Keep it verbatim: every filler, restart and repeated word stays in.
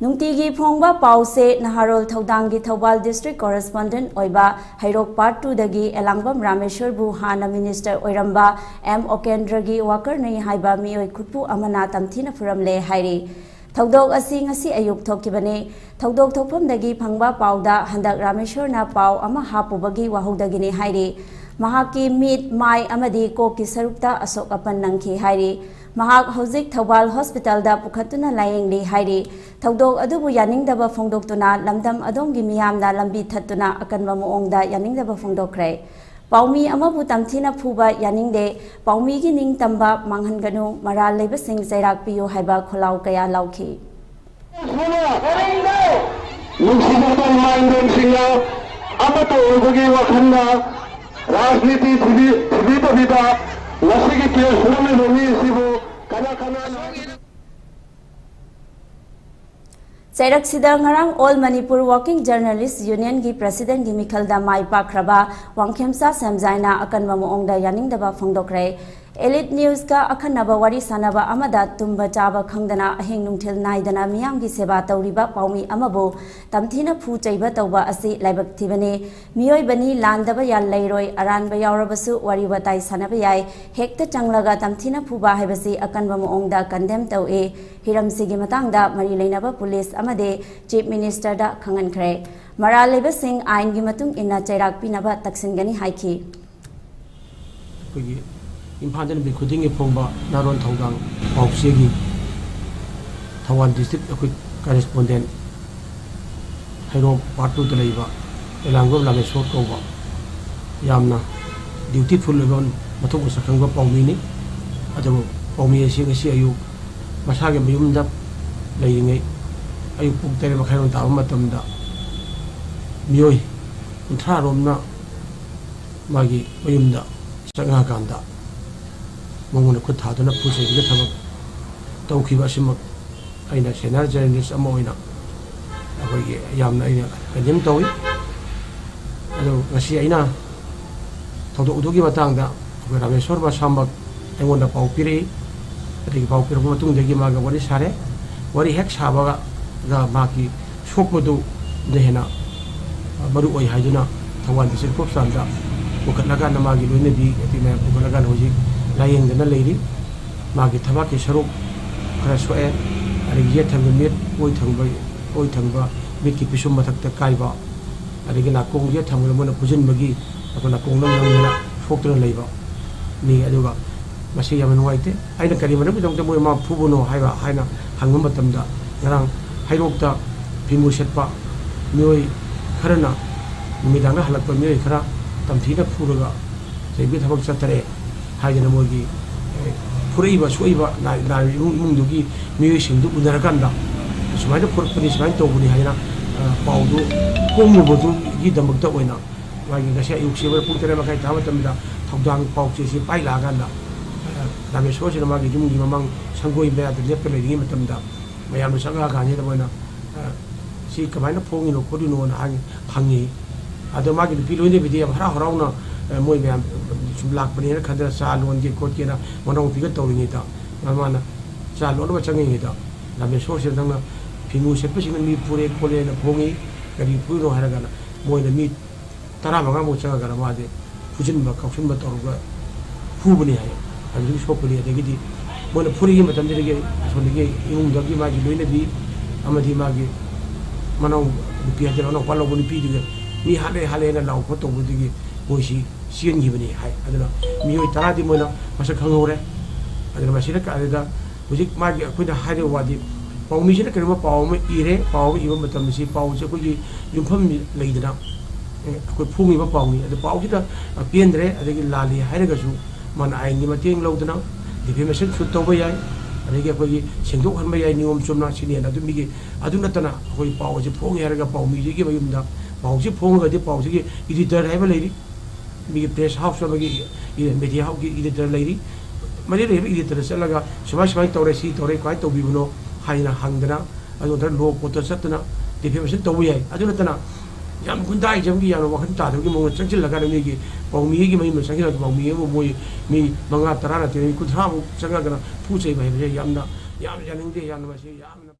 ꯅꯨꯡꯇꯤꯒꯤ ꯐꯣꯡꯕ ꯄꯥꯎꯁꯦ ꯅꯍꯥꯔꯣꯜ ꯊꯧꯗꯥꯡꯒꯤ ꯊꯧꯕꯥꯜ district correspondent ꯑꯣꯏꯕ ꯍꯩꯔꯣꯛ part two ꯗꯒꯤ ꯑꯦꯂꯥꯡꯕꯝ ꯔꯥꯃꯦꯁꯣꯔꯕꯨ ꯍꯥꯟꯅ minister ꯑꯣꯏꯔꯝꯕ ꯑꯦꯝ ꯑꯣꯀꯦꯟꯗ꯭ꯔꯒꯤ workerꯅꯤ ꯍꯥꯏꯕ ꯃꯤꯑꯣꯏ ꯈꯨꯠꯄꯨ ꯑꯃꯅ ꯇꯝꯊꯤꯅ ꯐꯨꯔꯝꯂꯦ ꯍꯥꯏꯔꯤ꯫ ꯊꯧꯗꯣꯛ ꯑꯁꯤ ꯉꯁꯤ ꯑꯌꯨꯛ ꯊꯣꯛꯈꯤꯕꯅꯤ꯫ ꯊꯧꯗꯣꯛ ꯊꯣꯛꯐꯝꯗꯒꯤ ꯐꯪꯕ ꯄꯥꯎꯗ ꯍꯟꯗꯛ ꯔꯥꯃꯦꯁꯣꯔꯅ ꯄꯥꯎ ꯑꯃ ꯍꯥꯞꯄꯨꯕꯒꯤ ꯋꯥꯍꯧꯗꯒꯤꯅꯤ ꯍꯥꯏꯔꯤ꯫ ꯃꯍꯥꯛꯀꯤ ꯃꯤꯠ, ꯃꯥꯏ ꯑꯃꯗꯤ ꯀꯣꯛꯀꯤ ꯁꯔꯨꯛꯇ ꯑꯁꯣꯛ ꯑꯄꯟ ꯅꯪꯈꯤ ꯍꯥꯏꯔꯤ꯫ ꯃꯍꯥꯛ ꯍꯧꯖꯤꯛ ꯊꯧꯕꯥꯜ hospitalꯗ ꯄꯨꯈꯠꯇꯨꯅ ꯂꯥꯌꯦꯡꯂꯤ ꯍꯥꯏꯔꯤ꯫ ꯊꯧꯗꯣꯛ ꯑꯗꯨꯕꯨ ꯌꯥꯅꯤꯡꯗꯕ ꯐꯣꯡꯗꯣꯛꯇꯨꯅ ꯂꯝꯗꯝ ꯑꯗꯣꯝꯒꯤ ꯃꯤꯌꯥꯝꯅ ꯂꯝꯕꯤ ꯊꯠꯇꯨꯅ ꯑꯀꯟꯕ ꯃꯑꯣꯡꯗ ꯌꯥꯅꯤꯡꯗꯕ ꯐꯣꯡꯗꯣꯛꯈ꯭ꯔꯦ꯫ ꯄꯥꯎꯃꯤ ꯑꯃꯕꯨ ꯇꯝꯊꯤꯅ ꯐꯨꯕ ꯌꯥꯅꯤꯡꯗꯦ, ꯄꯥꯎꯃꯤꯒꯤ ꯅꯤꯡꯇꯝꯕ ꯃꯥꯡꯍꯟꯒꯅꯨ, ꯃꯔꯥꯜ ꯂꯩꯕꯁꯤꯡ ꯆꯩꯔꯥꯛ ꯄꯤꯌꯨ ꯍꯥꯏꯕ ꯈꯣꯜꯂꯥꯎ ꯀꯌꯥ ꯂꯥꯎꯈꯤ꯫ ꯅꯨꯡꯁꯤꯖꯔꯕ ꯏꯃꯥ ꯏꯟꯗꯣꯟꯁꯤꯡꯅ ꯑꯃꯠꯇ ꯑꯣꯏꯕꯒꯤ ꯋꯥꯈꯜꯅ ꯔꯥꯖꯅꯤꯇꯤ ꯊꯤꯕꯤ-, ꯊꯤꯕꯤꯗꯕꯤꯗ ꯉꯁꯤꯒꯤ press ꯐꯣꯔꯝ ꯂꯩꯕ ꯃꯤ ꯑꯁꯤꯕꯨ ꯀꯅꯥ ꯀꯅꯥꯅ ꯆꯩꯔꯛꯁꯤꯗ ꯉꯔꯥꯡ All Manipur Working Journalist Unionꯒꯤ presidentꯒꯤ ꯃꯤꯈꯜꯗ ꯃꯥꯏ ꯄꯥꯛꯈ꯭ꯔꯕ ꯋꯥꯡꯈꯦꯝꯆꯥ ꯁꯦꯝꯖꯥꯏꯅ ꯑꯀꯟꯕ ꯃꯑꯣꯡꯗ ꯌꯥꯅꯤꯡꯗꯕ ꯐꯣꯡꯗꯣꯛꯈ꯭ꯔꯦ꯫ Elite Newsꯀ ꯑꯈꯟꯅꯕ ꯋꯥꯔꯤ ꯁꯥꯟꯅꯕ ꯑꯃꯗ ꯇꯨꯝꯕ ꯆꯥꯕ ꯈꯪꯗꯅ ꯑꯍꯤꯡ ꯅꯨꯡꯊꯤꯜ ꯅꯥꯏꯗꯅ ꯃꯤꯌꯥꯝꯒꯤ ꯁꯦꯕꯥ ꯇꯧꯔꯤꯕ ꯄꯥꯎꯃꯤ ꯑꯃꯕꯨ ꯇꯝꯊꯤꯅ ꯐꯨ ꯆꯩꯕ ꯇꯧꯕ ꯑꯁꯤ ꯂꯥꯏꯕꯛ ꯊꯤꯕꯅꯤ꯫ ꯃꯤꯑꯣꯏꯕꯅꯤ, ꯂꯥꯟꯗꯕ ꯌꯥ ꯂꯩꯔꯣꯏ, ꯑꯔꯥꯟꯕ ꯌꯥꯎꯔꯕꯁꯨ ꯋꯥꯔꯤ ꯋꯥꯇꯥꯏ ꯁꯥꯟꯅꯕ ꯌꯥꯏ, ꯍꯦꯛꯇ ꯆꯪꯂꯒ ꯇꯝꯊꯤꯅ ꯐꯨꯕ ꯍꯥꯏꯕꯁꯤ ꯑꯀꯟꯕ ꯃꯑꯣꯡꯗ condemn ꯇꯧꯏ꯫ ꯍꯤꯔꯝꯁꯤꯒꯤ ꯃꯇꯥꯡꯗ ꯃꯔꯤ ꯂꯩꯅꯕ police ꯑꯃꯗꯤ Chief Ministerꯗ ꯈꯪꯍꯟꯈ꯭ꯔꯦ꯫ ꯃꯔꯥꯜ ꯂꯩꯕꯁꯤꯡ ꯑꯥꯏꯟꯒꯤ ꯃꯇꯨꯡ ꯏꯟꯅ ꯆꯩꯔꯥꯛ ꯄꯤꯅꯕ ꯇꯛꯁꯤꯟꯒꯅꯤ ꯍꯥꯏꯈꯤ꯫ ꯑꯩꯈꯣꯏꯒꯤ ꯏꯝꯐꯥꯜꯗ ꯅꯨꯃꯤꯠ ꯈꯨꯗꯤꯡꯒꯤ ꯐꯣꯡꯕ ꯅꯍꯥꯔꯣꯜ ꯊꯧꯗꯥꯡ ꯄꯥꯎꯆꯦꯒꯤ ꯊꯧꯕꯥꯜ district ꯑꯩꯈꯣꯏ correspondent ꯍꯩꯔꯣꯛ part twoꯗ ꯂꯩꯕ ꯑꯦꯂꯥꯡꯒꯣꯝ ꯂꯥꯃꯦꯁꯣꯔ ꯀꯧꯕ ꯌꯥꯝꯅ dutiful ꯑꯣꯏꯕ, ꯃꯊꯧ ꯃꯁꯛ ꯈꯪꯕ ꯄꯥꯎꯃꯤꯅꯤ꯫ ꯑꯗꯨꯕꯨ ꯄꯥꯎꯃꯤ ꯑꯁꯤ ꯉꯁꯤ ꯑꯌꯨꯛ ꯃꯁꯥꯒꯤ ꯃꯌꯨꯝꯗ ꯂꯩꯔꯤꯉꯩ ꯑꯌꯨꯛ ꯄꯨꯡ ꯇꯔꯦꯠ ꯃꯈꯥꯏꯔꯣꯝ ꯇꯥꯕ ꯃꯇꯝꯗ ꯃꯤꯑꯣꯏ ꯀꯨꯟꯊ꯭ꯔꯥ ꯔꯣꯝꯅ ꯃꯥꯒꯤ ꯃꯌꯨꯝꯗ ꯆꯪꯉꯛꯑꯀꯥꯟꯗ ꯃꯉꯣꯟꯗ ꯈꯨꯠ ꯊꯥꯗꯨꯅ ꯐꯨ ꯆꯩꯕꯒꯤ ꯊꯕꯛ ꯇꯧꯈꯤꯕ ꯑꯁꯤꯃꯛ ꯑꯩꯅ senior journalist ꯑꯃ ꯑꯣꯏꯅ ꯑꯩꯈꯣꯏꯒꯤ ꯌꯥꯝꯅ ꯑꯩꯅ condemn ꯇꯧꯏ꯫ ꯑꯗꯨ ꯉꯁꯤ ꯑꯩꯅ ꯊꯧꯗꯣꯛ ꯑꯗꯨꯒꯤ ꯃꯇꯥꯡꯗ ꯑꯩꯈꯣꯏ ꯔꯥꯃꯦꯁꯣꯔ ꯃꯁꯥꯃꯛ ꯑꯩꯉꯣꯟꯗ ꯄꯥꯎ ꯄꯤꯔꯛꯏ꯫ ꯑꯗꯒꯤ ꯄꯥꯎ ꯄꯤꯔꯛꯄ ꯃꯇꯨꯡꯗꯒꯤ ꯃꯥꯒ ꯋꯥꯔꯤ ꯁꯥꯔꯦ꯫ ꯋꯥꯔꯤ ꯍꯦꯛ ꯁꯥꯕꯒ ꯒ ꯃꯍꯥꯛꯀꯤ ꯁꯣꯛꯄꯗꯨꯅ ꯍꯦꯟꯅ, ꯑ, ꯃꯔꯨ ꯑꯣꯏ ꯍꯥꯏꯗꯨꯅ ꯊꯧꯕꯥꯜ ꯗꯤꯁꯇ꯭ꯔꯤꯛ ꯍꯣꯁꯄꯤꯇꯥꯜꯗ ꯄꯨꯈꯠꯂꯀꯥꯟꯗ ꯃꯥꯒꯤ ꯂꯣꯏꯅꯕꯤ ꯑꯇꯩ ꯃꯌꯥꯝ ꯄꯨꯈꯠꯂꯀꯥꯟꯗ ꯍꯧꯖꯤꯛ ꯂꯥꯏꯌꯦꯡꯗꯅ ꯂꯩꯔꯤ꯫ ꯃꯥꯒꯤ ꯊꯕꯥꯛꯀꯤ ꯁꯔꯨꯛ ꯈꯔ ꯁꯣꯛꯑꯦ, ꯑꯗꯒꯤ ꯌꯦꯠ ꯊꯪꯕ ꯃꯤꯠ, ꯑꯣꯏ ꯊꯪꯕ, ꯑꯣꯏ ꯊꯪꯕ ꯃꯤꯠꯀꯤ ꯄꯤꯁꯨꯝ ꯃꯊꯛꯇ ꯀꯥꯏꯕ, ꯑꯗꯒꯤ ꯅꯥꯀꯣꯡ ꯌꯦꯠ ꯊꯪꯕꯗ ꯃꯣꯏꯅ ꯐꯨꯖꯤꯟꯕꯒꯤ ꯑꯩꯈꯣꯏ ꯅꯥꯀꯣꯡꯗ ꯉꯪꯗꯅ ꯁꯣꯛꯇꯨꯅ ꯂꯩꯕ ꯃꯤ꯫ ꯑꯗꯨꯒ ꯃꯁꯤ ꯌꯥꯝꯅ ꯅꯨꯡꯉꯥꯏꯇꯦ꯫ ꯑꯩꯅ ꯀꯔꯤ ꯃꯔꯝꯒꯤꯗꯃꯛꯇ ꯃꯣꯏ ꯃꯥ ꯐꯨꯕꯅꯣ ꯍꯥꯏꯕ ꯍꯥꯏꯅ ꯍꯪꯕ ꯃꯇꯝꯗ, ꯉꯔꯥꯡ ꯍꯩꯔꯣꯛꯇ ꯐꯤꯃꯨ ꯁꯦꯠꯄ ꯃꯤꯑꯣꯏ ꯈꯔꯅ, ꯅꯨꯃꯤꯗꯥꯡꯗ ꯍꯜꯂꯛꯄ ꯃꯤꯑꯣꯏ ꯈꯔ ꯇꯝꯊꯤꯅ ꯐꯨꯔꯒ ꯆꯩꯕꯒꯤ ꯊꯕꯛ ꯆꯠꯊꯔꯛꯑꯦ ꯍꯥꯏꯗꯅ ꯃꯣꯏꯒꯤ, ꯑꯦ, ꯐꯨꯔꯛꯏꯕ, ꯁꯣꯛꯏꯕ, ꯅꯥ-, ꯅꯥꯔꯤꯕ ꯏꯃꯨꯡ, ꯏꯃꯨꯡꯗꯨꯒꯤ ꯃꯤꯑꯣꯏꯁꯤꯡꯗꯨ ꯎꯅꯔꯀꯥꯟꯗ ꯁꯨꯃꯥꯏꯅ ꯐꯨꯔꯛꯄꯅꯤ, ꯁꯨꯃꯥꯏꯅ ꯇꯧꯕꯅꯤ ꯍꯥꯏꯅ, ꯑ, ꯄꯥꯎꯗꯨ ꯐꯣꯡꯂꯨꯕꯗꯨꯒꯤꯗꯃꯛꯇ ꯑꯣꯏꯅ ꯃꯥꯒꯤ ꯉꯁꯤ ꯑꯌꯨꯛꯁꯤ ꯄꯨꯡ ꯇꯔꯦꯠ ꯃꯈꯥꯏ ꯇꯥꯕ ꯃꯇꯝꯗ ꯊꯧꯗꯥꯡ ꯄꯥꯎ ꯆꯦꯁꯤ ꯄꯥꯏ ꯂꯥꯛꯑꯀꯥꯟꯗ, ꯑ, ꯔꯥꯃꯦꯁꯣꯔꯁꯤꯅ ꯃꯥꯒꯤ ꯌꯨꯝꯒꯤ ꯃꯃꯥꯡ ꯁꯪꯒꯣꯏ ꯃꯌꯥꯗ ꯂꯦꯞꯄ ꯂꯩꯔꯤꯉꯩ ꯃꯇꯝꯗ ꯃꯌꯥꯝꯅ ꯆꯪꯉꯛꯑꯀꯥꯟꯁꯤꯗ ꯃꯣꯏꯅ, ꯑ, "ꯁꯤ ꯀꯃꯥꯏꯅ ꯐꯣꯡꯉꯤꯅꯣ ꯈꯣꯠꯂꯤꯅꯣꯅ?" ꯍꯥꯏ-, ꯍꯪꯉꯤ꯫ ꯑꯗꯣ ꯃꯥꯒꯤ ꯅꯨꯄꯤ ꯂꯣꯏꯅꯕꯤꯗꯤ ꯌꯥꯝ ꯍꯔꯥꯎ ꯍꯔꯥꯎꯅ, ꯑ, ꯃꯣꯏ ꯃꯌꯥꯝ ꯁꯨꯝ ꯂꯥꯛꯄꯅꯦꯅ ꯈꯟꯗꯅ ꯆꯥ ꯂꯣꯟꯒꯦ ꯈꯣꯠꯀꯦꯅ ꯃꯅꯥꯎꯅꯨꯄꯤꯒ ꯇꯧꯔꯤꯉꯩꯗ, ꯃꯥꯅ ꯆꯥ ꯂꯣꯟꯅꯕ ꯆꯪꯉꯤꯉꯩꯗ ꯔꯥꯃꯦꯁꯣꯔꯁꯤꯗ ꯅꯪꯅ ꯐꯤꯃꯨ ꯁꯦꯠꯄꯁꯤꯡꯅ ꯃꯤ ꯐꯨꯔꯦ ꯈꯣꯠꯂꯦꯅ ꯐꯣꯡꯉꯤ, ꯀꯔꯤ ꯐꯨꯔꯤꯅꯣ ꯍꯥꯏꯔꯒꯅ ꯃꯣꯏꯅ ꯃꯤ ꯇꯔꯥꯃꯉꯥꯃꯨꯛ ꯆꯪꯉꯒꯅ ꯃꯥꯗꯤ ꯐꯨꯖꯤꯟꯕ, ꯀꯥꯎꯁꯤꯟꯕ ꯇꯧꯔꯒ ꯐꯨꯕꯅꯤ ꯍꯥꯏ꯫ ꯑꯗꯨꯗꯒꯤ ꯁꯣꯛꯄꯅꯤ꯫ ꯑꯗꯒꯤꯗꯤ ꯃꯣꯏꯅ ꯐꯨꯔꯤꯉꯩ ꯃꯇꯝꯗꯨꯗꯒꯤ ꯑꯁꯣꯝꯗꯒꯤ ꯏꯃꯨꯡꯗꯒꯤ ꯃꯥꯒꯤ ꯂꯣꯏꯅꯕꯤ ꯑꯃꯗꯤ ꯃꯥꯒꯤ ꯃꯅꯥꯎ ꯅꯨꯄꯤ ꯍꯥꯏꯗꯣꯏꯔꯥ, ꯃꯅꯥꯎꯄꯥ ꯂꯧꯕ ꯅꯨꯄꯤꯗꯨꯒ ꯃꯤ ꯍꯥꯠꯂꯦ, ꯍꯥꯠꯂꯦꯅ ꯂꯥꯎ ꯈꯣꯠ ꯇꯧꯕꯗꯒꯤ ꯃꯣꯏꯁꯤ ꯆꯦꯟꯈꯤꯕꯅꯤ ꯍꯥꯏ꯫ ꯑꯗꯨꯅ ꯃꯤꯑꯣꯏ ꯇꯔꯥꯗꯤ ꯃꯣꯏꯅ ꯃꯁꯛ ꯈꯪꯍꯧꯔꯦ꯫ ꯑꯗꯨꯅ ꯃꯁꯤꯅ ꯀ-, ꯑꯗꯨꯗ ꯍꯧꯖꯤꯛ ꯃꯥꯒꯤ ꯑꯩꯈꯣꯏꯅ ꯍꯥꯏꯔꯤꯕ ꯋꯥꯗꯤ, ꯄꯥꯎꯃꯤꯁꯤꯅ ꯀꯔꯤꯒꯨꯝꯕ ꯄꯥꯎ ꯑꯃ ꯏꯔꯦ, ꯄꯥꯎ ꯑꯃ ꯏꯕ ꯃꯇꯝꯗ ꯁꯤ ꯄꯥꯎꯁꯦ ꯑꯩꯈꯣꯏꯒꯤ ꯌꯨꯝꯐꯝ ꯂꯩꯗꯅ, ꯑꯦ, ꯑꯩꯈꯣꯏ ꯐꯣꯡꯉꯤꯕ ꯄꯥꯎꯅꯤ꯫ ꯑꯗꯨ ꯄꯥꯎꯁꯤꯗ, ꯑ, ꯄꯦꯟꯗ꯭ꯔꯦ, ꯑꯗꯒꯤ ꯂꯥꯜꯂꯤ ꯍꯥꯏꯔꯒꯁꯨ ꯃꯥꯅ ꯑꯥꯏꯟꯒꯤ ꯃꯇꯦꯡ ꯂꯧꯗꯅ defamation suit ꯇꯧꯕ ꯌꯥꯏ, ꯑꯗꯒꯤ ꯑꯩꯈꯣꯏꯒꯤ ꯁꯦꯡꯗꯣꯛꯍꯟꯕ ꯌꯥꯏ ꯅꯤꯌꯣꯝ ꯆꯨꯝꯅ, ꯁꯤꯅꯦꯅ꯫ ꯑꯗꯨ ꯃꯤꯒꯤ, ꯑꯗꯨ ꯅꯠꯇꯅ ꯑꯩꯈꯣꯏ ꯄꯥꯎ ꯑꯁꯤ ꯐꯣꯡꯉꯦ ꯍꯥꯏꯔꯒ ꯄꯥꯎꯃꯤꯁꯤꯒꯤ ꯃꯌꯨꯝꯗ ꯄꯥꯎꯁꯤ ꯐꯣꯡꯉꯒꯗꯤ ꯄꯥꯎꯁꯤꯒꯤ editor ꯍꯥꯏꯕ ꯂꯩꯔꯤ, ꯃꯤꯒꯤ press house ꯑꯃꯒꯤ, ꯏ-, media house ꯀꯤ editor ꯂꯩꯔꯤ, ꯃꯔꯤ ꯂꯩꯅꯕ editor ꯗ ꯆꯠꯂꯒ ꯁꯨꯃꯥꯏ ꯁꯨꯃꯥꯏꯅ ꯇꯧꯔꯦ, ꯁꯤ ꯇꯧꯔꯦ, ꯀꯃꯥꯏꯅ ꯇꯧꯕꯤꯕꯅꯣ ꯍꯥꯏꯅ ꯍꯪꯗꯅ, ꯑꯗꯨ ꯅꯠꯇ꯭ꯔꯒ law court ꯇ ꯆꯠꯇꯅ defamation ꯇꯧꯕ ꯌꯥꯏ꯫ ꯑꯗꯨ ꯅꯠꯇꯅ ꯌꯥꯝ ꯒꯨꯟꯗꯥꯏꯖꯝꯒꯤ ꯌꯥꯝꯅ ꯋꯥꯈꯜ ꯇꯥꯗꯕꯒꯤ ꯃꯑꯣꯡꯗ ꯆꯪꯁꯤꯜꯂꯀꯥꯟꯗ ꯃꯤꯒꯤ ꯄꯥꯎꯃꯤꯒꯤ ꯃꯌꯨꯝꯗ ꯆꯪꯁꯤꯜꯂꯒ ꯄꯥꯎꯃꯤ ꯑꯃꯕꯨ ꯃꯣꯏ ꯃꯤ ꯃꯉꯥ, ꯇꯔꯥ ꯅꯠꯇꯦ, ꯃꯤ ꯀꯨꯟꯊ꯭ꯔꯥꯃꯨꯛ ꯆꯪꯉꯒꯅ ꯐꯨ ꯆꯩꯕ ꯍꯥꯏꯕꯁꯦ ꯌꯥꯝꯅ, ꯌꯥꯝ ꯌꯥꯅꯤꯡꯗꯦ, ꯌꯥꯝꯅ ꯃꯁꯤ ꯌꯥꯝꯅ